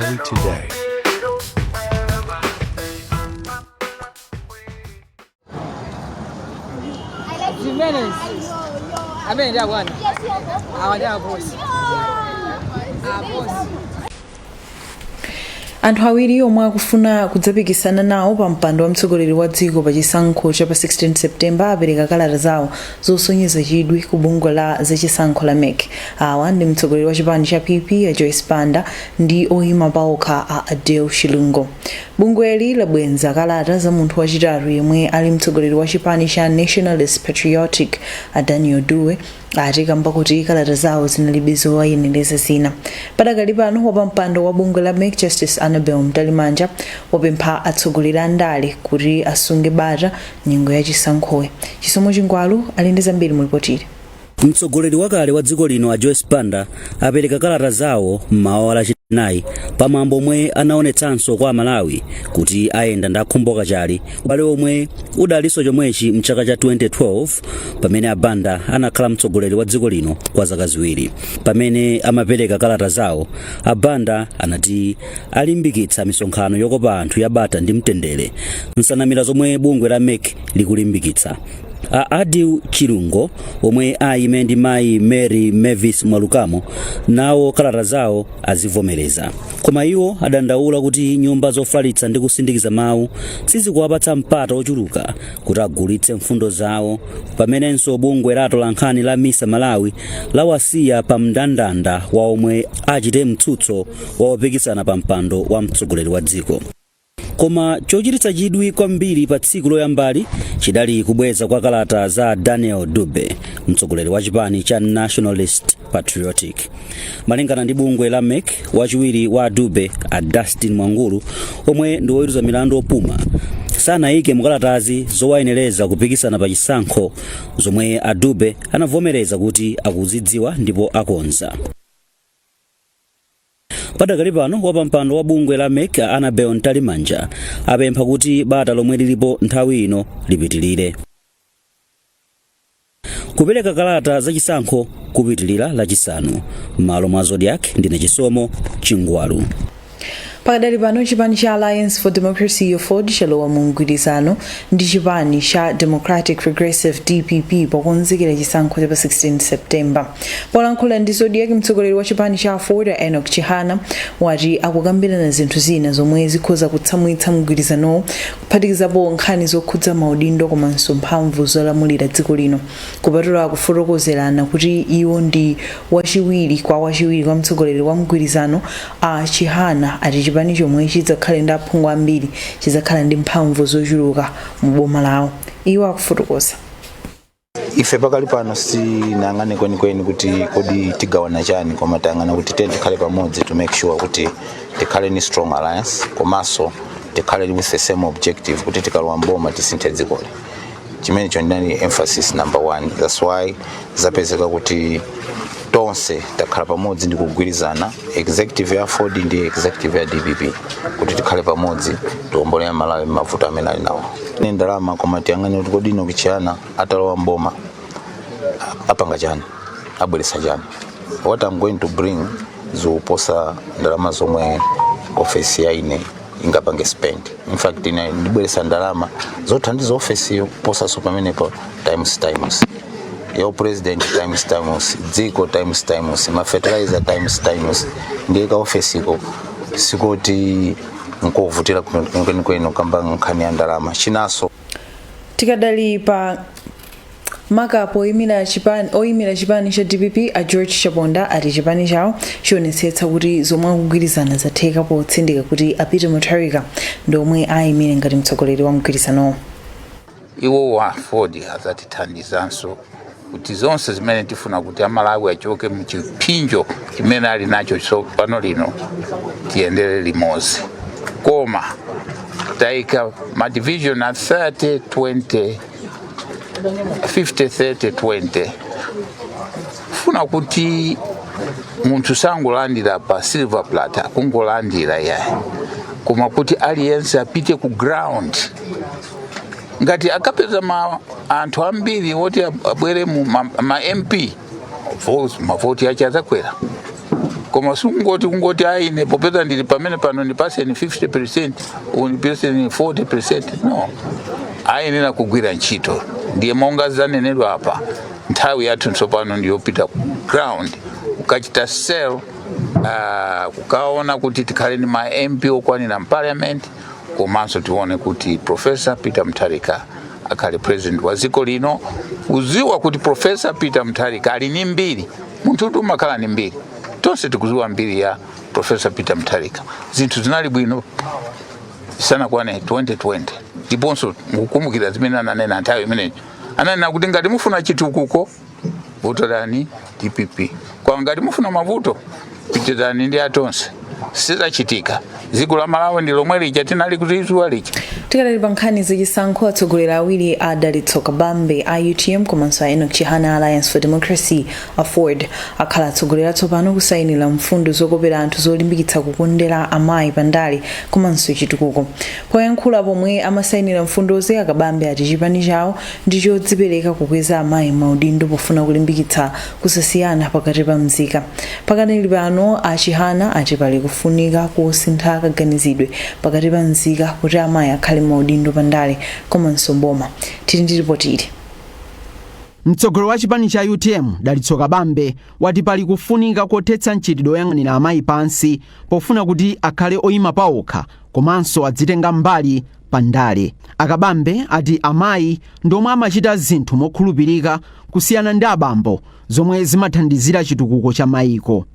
Malawi Today. Zimenezi amene ndi abwana awa ndi abosi abosi. Anthu awiri omwe akufuna kudzapikisana nawo pa mpando wa mtsogoleri wa dziko pa chisankho cha pa 16 September apereka kalata zawo zosonyeza chidwi ku bungwe la zachisankho la MEC. Awa ndi mtsogoleri wa chipani cha PP a Joyce Banda ndi oyima paokha a Adil Chilungo. Bungweli labwenza kalata za munthu wachitatu yemwe ali mtsogoleri wa chipani cha Nationalist Patriotic a Daniel Dube ati kamba kuti kalata zawo zinalibe zowayenereza zina. Padakali pano wapampando wa bungwe la MEC Justice Annabel Mtalimanja wapempha atsogoleri a ndale kuti asunge bata nyengo ya chisankhoyi. Chisomo Chingwalu ali ndi zambiri mu lipotili. Mtsogoleri wakale wa dziko lino a Joyce Banda apereka kalata zawo mmawa wa Lachinayi pamwambo omwe anaonetsanso kwa Amalawi kuti ayenda ndi a Khumbo Kachali, ubale omwe udalinso chomwechi mchaka cha 2012 pamene a Banda anakhala mtsogoleri wa dziko lino kwa zaka ziwiri. Pamene amapereka kalata zawo, a Banda anati alimbikitsa misonkhano yokopa anthu ya bata ndi mtendere, nsanamira zomwe bungwe la MEC likulimbikitsa. A Adil Chilungo omwe ayime ndi mayi Mary Mavis Mwalukamo nawo kalata zawo azivomereza, koma iwo adandaula kuti nyumba zofalitsa ndi kusindikiza mawu sizikuwapatsa mpata ochuluka kuti agulitse mfundo zawo, pamenenso bungwe la atolankhani la MISA Malawi lawasiya pa mndandanda wa omwe achite mtsutso wa opikisana pa mpando wa mtsogoleri wa dziko. Koma chochititsa chidwi kwambiri pa tsiku loyambali chidali kubweza kwa kalata za Daniel Dube, mtsogoleri wa chipani cha Nationalist Patriotic. Malingana ndi bungwe la MEC, wachiwiri wa Dube a Dustin Mwangulu, omwe ndi woweruza milandu opuma, sanayike mukalatazi zowayenereza kupikisana pa chisankho, zomwe a Dube anavomereza kuti akuzidziwa ndipo akonza. Padakali pano wapampando wa bungwe la MEC Annabel Mtalimanja apempha kuti bata lomwe lilipo nthawi ino lipitilire. Kupereka kalata zachisankho kupitilira Lachisanu. M'malo mwa Zodiak, ndine Chisomo Chingwalu. Pakadali pano chipani cha Alliance for Democracy, AFORD, chalowa mu mgwirizano ndi chipani cha Democratic Progressive, DPP, pokonzekera chisankho cha pa 16 September. Polankhula ndi Zodiak, mtsogoleri wa chipani cha AFORD Enoch Chihana wati akukambirana zinthu zina zomwe zikhoza kutsamwitsa mgwirizanowo, kuphatikizapo nkhani zokhudza maudindo komanso mphamvu zolamulira dziko lino. Kupatula kufotokozerana kuti iwo ndi wachiwiri kwa mtsogoleri wa mgwirizano, a Chihana ati chipani chomwe chidzakhale ndi aphungu ambiri chidzakhala ndi mphamvu zochuluka mu boma lawo. Iwo akufotokoza. Ife pakali pano sitinayang'ane kwenikweni kuti kodi tigawana chani, koma tayang'ana kuti tiye tikhale pamodzi to make sure kuti tikhale ni strong alliance, komanso tikhale with the same objective kuti tikalowa mboma tisinthe dzikoli. Chimenecho ndinali emphasis number one. That's why zapezeka kuti tonse takhala pamodzi ndi kugwirizana, executive ya AFORD ndi executive ya DPP, kuti tikhale pamodzi tiwombole Malawi mavuto amene ali nawo. Ni ndalama, koma tiyang'ane kuti kodi Enoch Chihana atalowa mboma apanga chani, abweretsa chani. What I'm going to bring zikuposa ndalama zomwe ofesi ya ine ingapange spend. In fact, ine ndibweretsa ndalama zothandiza ofesiyo kuposaso pamenepo, times times yo president, times times dziko, times times ma fertilizer, times times. Ndiye ka ofesiko sikuti nkovutira kwenikweni kamba nkhani ya ndalama. Chinaso Tikadali pa makapo, oyimira chipani cha DPP a George Chaponda ati chipani chawo chionetsetsa kuti zomwe akugwirizana zatheka, potsindika kuti a Peter Mutharika ndi omwe ayimire ngati mtsogoleri wa mgwirizanowo. Iwo wa AFORD adzatithandizanso kuti zonse zimene tifuna kuti Amalawi achoke muchipsinjo chimene ali nacho tsopano lino, tiyendere limodzi. Koma tayika ma division a 30 20 50 30 20, funa kuti munthu sangolandira pa silver platter, kungolandira yayi, koma kuti aliyense apite ku ground. Ngati akapeza ma anthu ambiri woti abwere mu ma MP, mavoti ache azakwera. Koma sikungoti kungoti ayi, ine popeza ndili pamene pano ndipaseni 50%, undipaseni 40%, no. Ayenera kugwira ntchito. Ndiye monga zanenedwa apa, nthawi yathu tsopano ndiyopita ku ground kukachita sell, kukaona kuti tikhale ndi ma MP okwanira m'parliament, komanso tione kuti Professor Peter Mutharika akhale president wa dziko lino, kuziwa kuti Professor Peter Mutharika ali ni mbiri. Munthu kuti umakhala ni mbiri, tonse tikuziwa mbiri ya Professor Peter Mutharika. Zinthu zinali bwino sanakwane 2020, ndiponso mukukumbukira zimene ananena nthawi imeneyo. Ananena kuti ngati mufuna chitukuko, voterani DPP, kwa ngati mufuna mavuto, pitirani ndi a Tonse. Sizachitika. Dziko la Malawi ndi lomwe lija tinali kulidziwa lija. Tikadali pa nkhani zachisankho, atsogoleri awiri a Dalitso Kabambe a UTM komanso a Enoch Chihana Alliance for Democracy, AFORD, akhala atsogoleri atsopano kusayinira mfundo zokopera anthu zolimbikitsa kukondera amayi pandale komanso chitukuko. Poyankhula pomwe amasayinira mfundozi, Akabambe ati chipani chawo ndi chodzipereka kukweza amayi maudindo pofuna kulimbikitsa kusasiyana pakati pa mzika. Pakadali pano, a Chihana ati pali kufunika kusintha kaganizidwe pakati pa mzika kuti amayi akhale maudindo pandale komanso mboma. Tili ndi ripoti ili. Mtsogoleri wa chipani cha UTM, Dalitso Kabambe, wati pali kufunika kothetsa mchitidwe woyang'anira amayi pansi pofuna kuti akhale oyima pawokha komanso adzitenga mbali pa ndale. Akabambe ati amayi ndomwe amachita zinthu mokhulupirika kusiyana ndi abambo, zomwe zimathandizira chitukuko cha mayiko.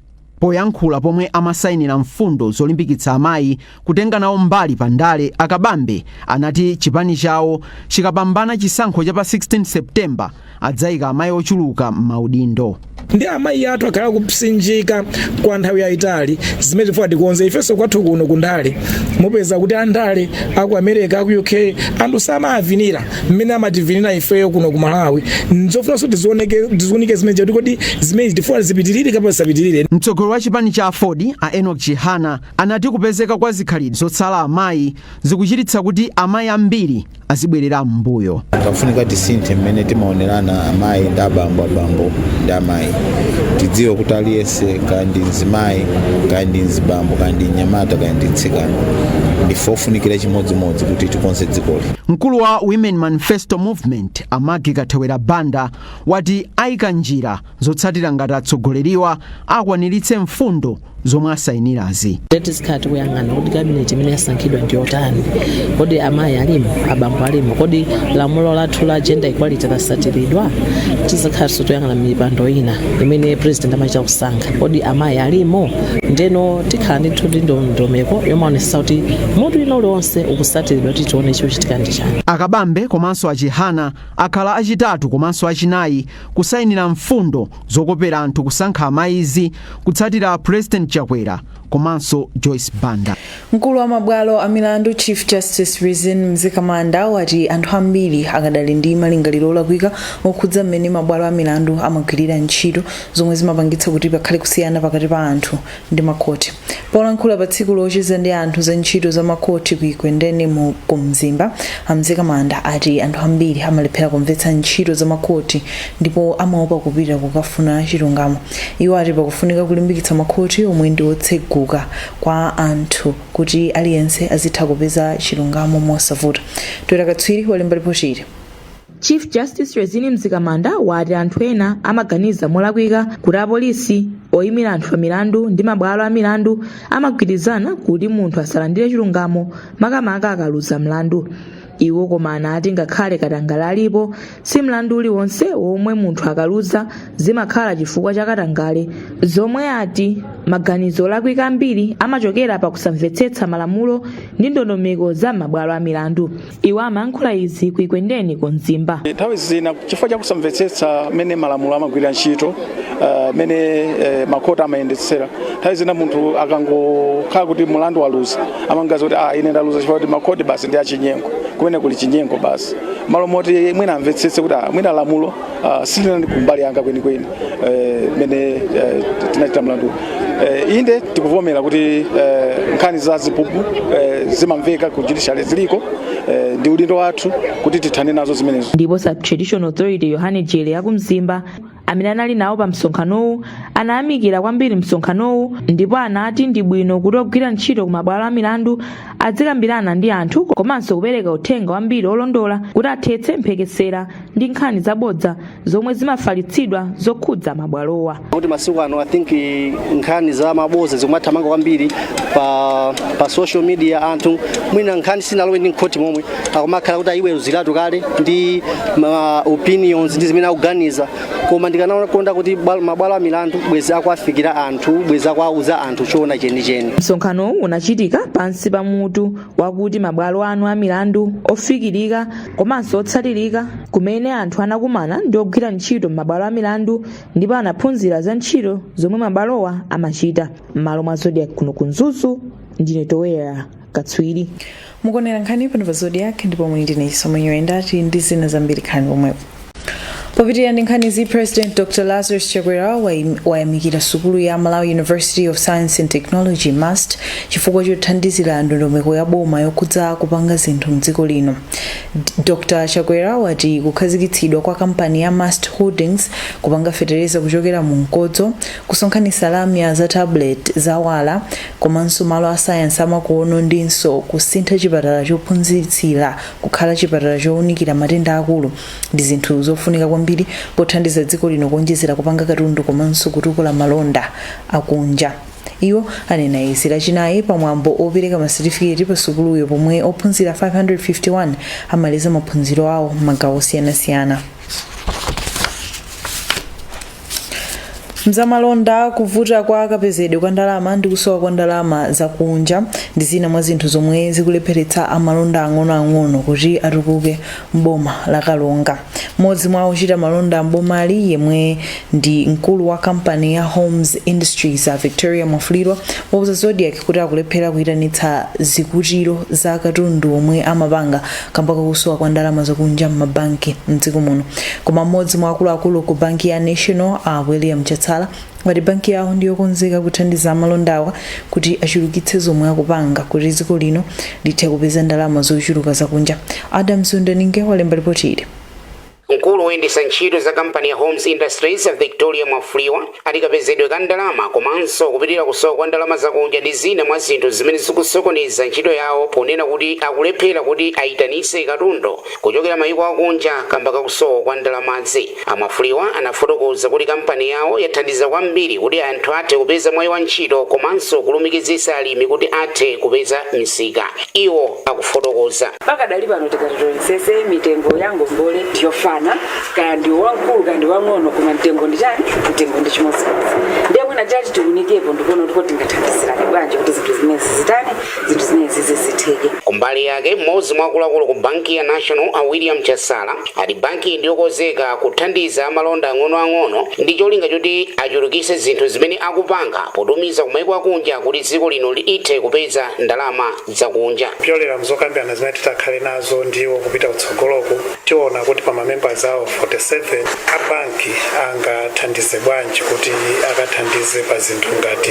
Poyankhula pomwe amasayinira mfundo zolimbikitsa amayi kutenga nawo mbali pa ndale, Akabambe anati chipani chawo chikapambana chisankho cha pa 16 Septemba adzayika amayi ochuluka m'maudindo. Ndi amayi athu akhala kupsinjika kwa nthawi yayitali, zimene tifuna tikonze ifenso kwathu kuno kundale. Mupeza kuti andale aku America, aku UK, anthu samavinira mmene amativinira ifeyo kuno ku Malawi. Nzofunanso tizioneke zimene kuti kodi zimene tifuna zipitirire kapena zisapitirire. Mtsogoleri wa chipani cha AFORD, a Enoch Chihana, anati kupezeka kwa zikhalidwe zotsala amayi zikuchititsa kuti amayi ambiri azibwerera m'mbuyo. Pafunika tisinthe mmene timaonerana amayi ndi abambo, abambo ndi amayi. Tidziwe kuti aliyense, kaya ndi mzimayi, kaya ndi mzibambo, kaya ndi mnyamata, kaya ndi mtsikana, ndife ofunikira chimodzimodzi kuti tikonze dzikoli. Mkulu wa Women Manifesto Movement, a Maggie Kathewera Banda, wati ayika njira zotsatira ngati atsogoleriwa akwaniritse mfundo zomwe asayinirazi. Tizikhala tikuyang'ana kuti cabinet imene yasankhidwa ndi yotani. Kodi amayi alimo? Abambo alimo? Kodi lamulo lathu la gender equality lasatiridwa? Tizikhalanso tikuyang'ana mipando ina imene president amachita kusankha, kodi amayi alimo? Ndeno tikhala ndithu ndi ndondomeko yomaonetsetsa kuti mutu ina uliwonse ukusatiridwa, kuti tione chikuchitika ndi chani. Akabambe komanso Achihana akhala achitatu komanso achinayi kusayinira mfundo zokopera anthu kusankha amayizi, kutsatira President Chakwera komanso Joyce Banda. Mkulu wa mabwalo a milandu, Chief Justice Rizine Mzikamanda, wati anthu ambiri akadali ndi malingaliro olakwika okhudza mmene mabwalo a milandu amagwirira ntchito, zomwe zimapangitsa kuti pakhale kusiyana pakati pa anthu ndi makhoti. Polankhula pa tsiku locheza ndi anthu za ntchito za makhoti ku Ekwendeni mu kumzimba, Amzikamanda ati anthu ambiri amalephera kumvetsa ntchito za makhoti ndipo amaopa kupita kukafuna chilungamo. Iwo ati pakufunika kulimbikitsa makhoti omwe ndi otseguka kwa anthu kuti aliyense azitha kupeza chilungamo mosavuta. Toera Katswiri walemba ripoti ili. Chief Justice Rizine Mzikamanda wati anthu ena amaganiza molakwika kuti apolisi, oyimira anthu pa milandu ndi mabwalo a milandu amagwirizana kuti munthu asalandire chilungamo, makamaka akaluza mlandu. Iwo koma anati ngakhale katangale alipo, si mlandu uliwonse womwe munthu akaluza zimakhala chifukwa cha katangale, zomwe ati maganizo olakwika ambiri amachokera pakusamvetsetsa malamulo ndi ndondomeko za mabwalo a milandu. Iwo amayankhula izi ku Ekwendeni ku Mzimba. Nthawi zina chifukwa chakusamvetsetsa mmene malamulo amagwirira ntchito, mmene makhoti amayendetsera, nthawi zina munthu akangokhala kuti mulandu waluza, amangaza kuti, "Ah, ine ndaluza chifukwa kuti makhoti basi ndi achinyengo, kumene kuli chinyengo basi," malo moti mwina amvetsetse kuti, ah, mwina lamulo silinali kumbali yanga kwenikweni mmene tinachita mlandu. Inde, tikuvomera kuti nkhani za ziphuphu zimamveka ku judiciary, ziliko, ndi udindo wathu kuti tithane nazo zimenezo. Ndipo Sub Traditional Authority Yohane Jere yakumzimba Amene anali nawo pa msonkhanowu anayamikira kwambiri msonkhanowu ndipo anati ndi bwino kuti ogwira ntchito ku mabwalo a milandu adzikambirana ndi anthu komanso kupereka uthenga wambiri olondola kuti athetse mphekesera ndi nkhani zabodza zomwe zimafalitsidwa zokhudza mabwalowa. Kuti masiku ano, I think, nkhani za maboza zikumathamanga kwambiri pa social media. Anthu mwina nkhani sinalowe ndi mkhoti momwe, akumakhala kuti ayiweruziratu kale ndi ma opinions ndi zimene akuganiza. Koma ndikanakonda kuti mabwalo a milandu bwezi akuafikira anthu, bwezi akuauza anthu choona chenicheni. Msonkhanowu unachitika pansi pa mutu wakuti "Mabwalo anu a milandu ofikirika komanso otsatirika", kumene anthu anakumana ndi ogwira ntchito m'mabwalo a milandu ndipo anaphunzira za ntchito zomwe mabwalowa amachita. M'malo mwa Zodiak kuno ku Mzuzu, ndine Towera Katswiri. Mukuonera nkhani pano pa Zodiak ndipo muli ndine Chisomo Nyoyendati ndi zina zambiri. Khani pomwepo. Popitirira ndi nkhanizi, President Dr Lazarus Chakwera wayamikira sukulu ya Malawi University of Science and Technology, MUST, chifukwa chothandizira ndondomeko ya boma yokhudza kupanga zinthu mdziko lino. Dr Chakwera wati kukhazikitsidwa kwa kampani ya MUST Holdings kupanga fetereza kuchokera mu mkodzo, kusonkhanitsa lamya za tablet zawala komanso malo a sayansi amakono ndinso kusintha chipatala chophunzitsira kukhala chipatala chowunikira matenda akulu ndi zinthu zofunika kwambiri pothandiza dziko lino kuonjezera kupanga katundu komanso kutukula malonda akunja. Iwo anena izi Lachinayi pamwambo opereka masetifiketi pa sukuluyo pomwe ophunzira 551 amaliza maphunziro awo m'magawo osiyanasiyana. Mzamalonda, kuvuta kwa kapezedwe kwa ndalama ndi kusowa kwa ndalama zakunja ndi zina mwa zinthu zomwe zikulepheretsa amalonda ang'onoang'ono kuti atukuke m'boma la Karonga. Mmodzi mwa ochita malonda m'bomali yemwe ndi mkulu wa kampani ya Homes Industries, a Victoria Mwafulirwa, wauza Zodiak kuti akulephera kuyitanitsa zikutiro za katundu omwe amapanga kamba kakusowa kwa ndalama zakunja m'mabanki mdziko muno. Koma mmodzi mwa akuluakulu ku banki ya National, a William Chatsala, wati banki yawo ndiyokonzeka kuthandiza amalondawa kuti achulukitse zomwe akupanga kuti dziko lino lithe kupeza ndalama zochuluka zakunja. Adams Undaninge walemba ripoti ili. Mkulu woyendetsa ntchito za kampani ya Homes Industries, Victoria Mwafulirwa, ati kapezedwe ka ndalama komanso kupitirira kusowa kwa ndalama zakunja ndi zina mwa zinthu zimene zikusokoneza ntchito yawo, ponena kuti akulephera kuti ayitanitse katundu kuchokera mayiko akunja kamba kakusowa kwa ndalamazi. A Mwafulirwa anafotokoza kuti kampani yawo yathandiza kwambiri kuti anthu athe kupeza mwayi wa ntchito komanso kulumikizitsa alimi kuti athe kupeza misika. Iwo akufotokoza. Pakadali pano, tikati tionetsetse, mitengo ya ngongole ndiyofana, kaya ndi wamkulu kaya ndi wang'ono, koma mtengo ndi chani? Mtengo ndi chimodzimodzi. Ndiye mwina chati tiunikepo ndikuona kuti kodi tingathandizirane bwanji kuti zinthu zimenezi zitani, zinthu zimenezi zitheke. Kumbali yake, mmodzi mwa akuluakulu ku banki ya National, a William Chasala, ati banki ndiyokonzeka kuthandiza amalonda ang'onoang'ono ndi cholinga choti achulukitse zinthu zimene akupanga potumiza kumayiko akunja kuti dziko lino lithe kupeza ndalama zakunja. Kupyolera mzokambirana zimene titakhale nazo ndiwo kupita kutsogoloku, tiona kuti pa mamembers awo 47 a banki angathandize bwanji kuti akathandize pa zinthu ngati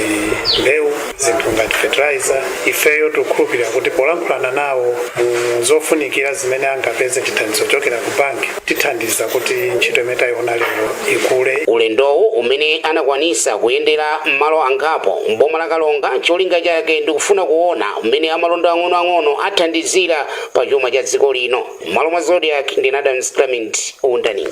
mbewu, zinthu ngati fertilizer. Ifeyo tikukhulupirira kuti polankhulana nawo mu zofunikira zimene angapeze chithandizo chochokera ku banki, tithandiza kuti ntchito imene tayiona lero ikule. Ulendowu, umene anakwanisa kuyendera malo angapo mboma la Karonga, cholinga chake ndikufuna kuona mmene amalonda ang'onoang'ono athandizira pa chuma cha dziko lino. M'malo mwa Zodiak, ndine Adams Clement Undani.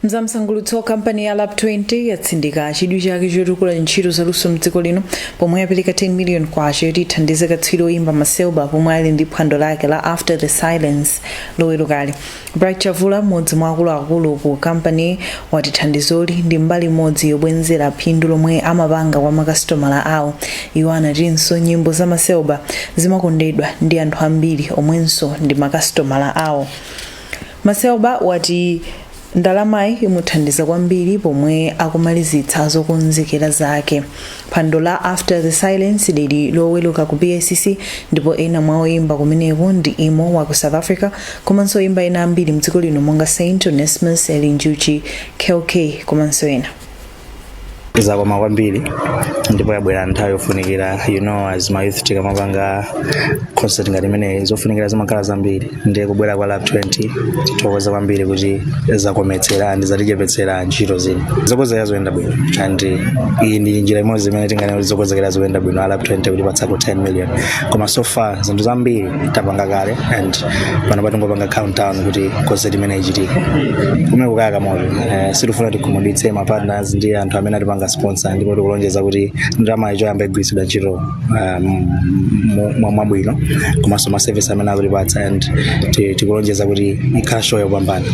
Mzamsangulutso, kampani ya Lab 20 yatsindika chidwi chake chotukula ntchito zaluso mdziko lino pomwe yapereka 10 million kwacha yoti ithandize katswiri oyimba Macelba pomwe ali ndi phwando lake la After the Silence Lowerukali. Bright Chavula, mmodzi mwa akuluakulu ku kampani, wati thandizoli ndi mbali imodzi yobwenzera phindu lomwe amapanga kwa makasitomala awo. Iwo anatinso nyimbo za Macelba zimakondedwa ndi anthu ambiri omwenso ndi makasitomala awo. Macelba wati ndalamayi imuthandiza kwambiri pomwe akumalizitsa zokonzekera zake. Phwando la After the Silence lili Loweruka ku BICC ndipo ena mwa oyimba kumeneko ndi Imo wa ku South Africa komanso oyimba ena ambiri mdziko lino monga Saint Onesimus, Eli Njuchi, KK komanso ena. Zakoma kwambiri ndipo yabwera nthawi yofunikira. As ma youth, tikamapanga concert ngati imeneyi, zofunikira zimakhala zambiri. Ndiye kubwera kwa Lab 20, tithokoza kwambiri kuti zakometsera and zatichepetsera ntchito zina. Zokonzekera zoyenda bwino, and iyi ndi njira imodzi imene tinganene kuti zokonzekera zoyenda bwino, a Lab 20 kutipatsako 10 million. Koma so far zinthu zambiri tapanga kale, and pano patingopanga countdown kuti concert imene ichitike. Kumene kukayaka moto, sitifuna tikhumudwitse ma partners ndi anthu amene atipanga sponsor, ndipo tikulonjeza kuti ndalama ichoyamba igwiritsidwa ntchito mwabwino, komanso ma service amene akutipatsa, and tikulonjeza kuti ikhala show yopambana.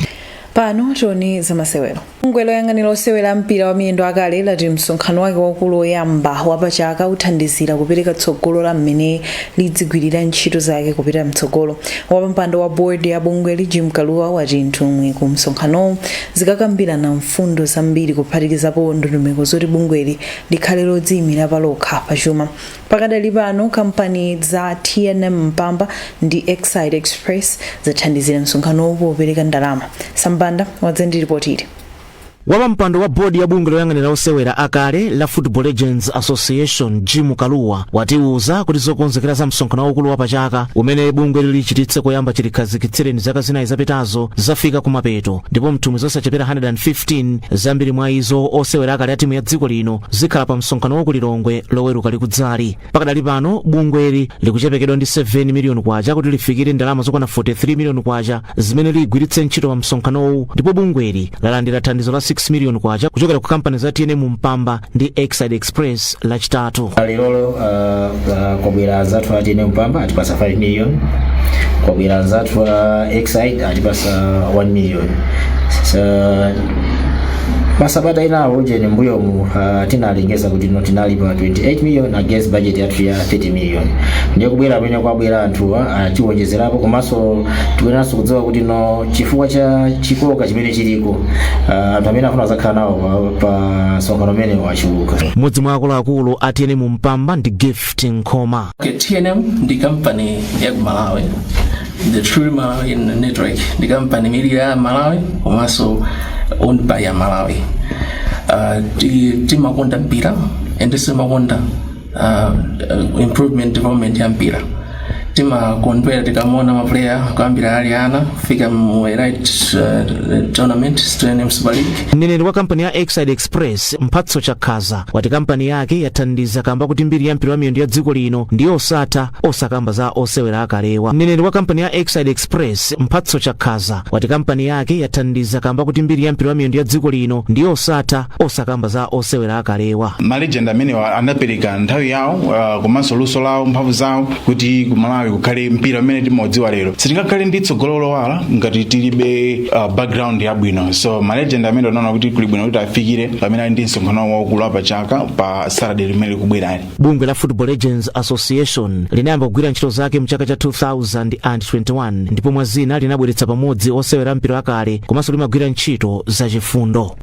Pano tione zamasewero. Bungwe loyang'anira osewera mpira wa miyendo akale lati msonkhano wake waukulu woyamba wapachaka uthandizira kupereka tsogolo la mmene lidzigwirira ntchito zake kupita mtsogolo. Wapampando wa board ya bungweli, Jim Kaluwa, wati nthumwi ku msonkhanowu zikakambirana mfundo zambiri, kuphatikizapo ndondomeko zoti bungweli likhale lodziyimira palokha pachuma. Pakadali pano, kampani za TNM Mpamba ndi Exide Express zathandizira msonkhanowu popereka ndalama. Sambanda wadza ndi ripoti ili. Wapampando wa bodi ya bungwe loyang'anira osewera akale la Football Legends Association, Jim Kaluwa, watiuza kuti zokonzekera za msonkhano waukulu wa pachaka umene bungwe lilichititse koyamba chilikhazikitsireni zaka 4 zapitazo zafika kumapeto, ndipo nthumwi zosachepera 115, zambiri mwa izo osewera akale a timu ya dziko lino, zikhala pa msonkhano wa ku Lilongwe Loweruka likudzali. Pakadali pano, bungweli likuchepekedwa ndi 7 miliyoni kwacha kuti lifikire ndalama zokwana 43 miliyoni kwacha zimene ligwiritse ntchito pa msonkhanowu, ndipo bungweli lalandira thandizo la 6 miliyoni kwacha kuchokera ku kampani za TNM Mpamba ndi Exide Express Lachitatu. Lerolo kwabwera anzathu a TNM Mpamba, atipasa 5 million. Kwabwera anzathu a Exide, atipasa 1 million. So, masabata inawo jeni mbuyomu tinalengeza kuti no, tinali pa 28 million against budget yathu ya 30 million. Ndiye kubwera pamene kwabwera anthuwa, tiwonjezerapo. Komanso tikuyeneranso kudziwa kuti no, chifukwa cha chikoka chimene chiliko, anthu amene afuna kuzakhala nawo pa msonkhano umene wachuluka. Mmodzi mwa akuluakulu a TNM Mpamba ndi Gift Nkhoma. Okay, TNM ndi kampani ya ku Malawi, the True Malawian Network, ndi kampani imene ya Malawi komanso owned by ya Malawi. Timakonda mpira and timakonda improvement, development ya mpira. Timakondwera tikamona ma player kuyambira ali ana kufika mu elite tournament, TNM Super League. Mneneri wa kampani ya Exide Express, Mphatso Chakhaza, wati kampani yake yathandiza kamba kuti mbiri ya mpira wa miyendo ya dziko lino ndi yosatha, osakamba za osewera akalewa. Mneneri wa kampani ya Exide Express, Mphatso Chakhaza, wati kampani yake yathandiza kamba kuti mbiri ya mpira wa miyendo ya dziko lino ndi yosatha, osakamba za osewera akalewa. Ma legend amenewa anapereka nthawi yawo, komanso luso lawo, mphamvu zawo, kuti ku Malawi kukhale mpira umene timaudziwa lero. Sitingakhale ndi tsogolo lowala ngati tilibe background yabwino. So ma legend amene anaona kuti kuli bwino kuti afikire pamene ali ndi msonkhano waukulu wapachaka pa Saturday limene likubwerali. Bungwe la Football Legends Association linayamba kugwira ntchito zake mchaka cha 2021, ndipo mwa zina linabweretsa pamodzi osewera mpira wakale, komanso limagwira ntchito zachifundo.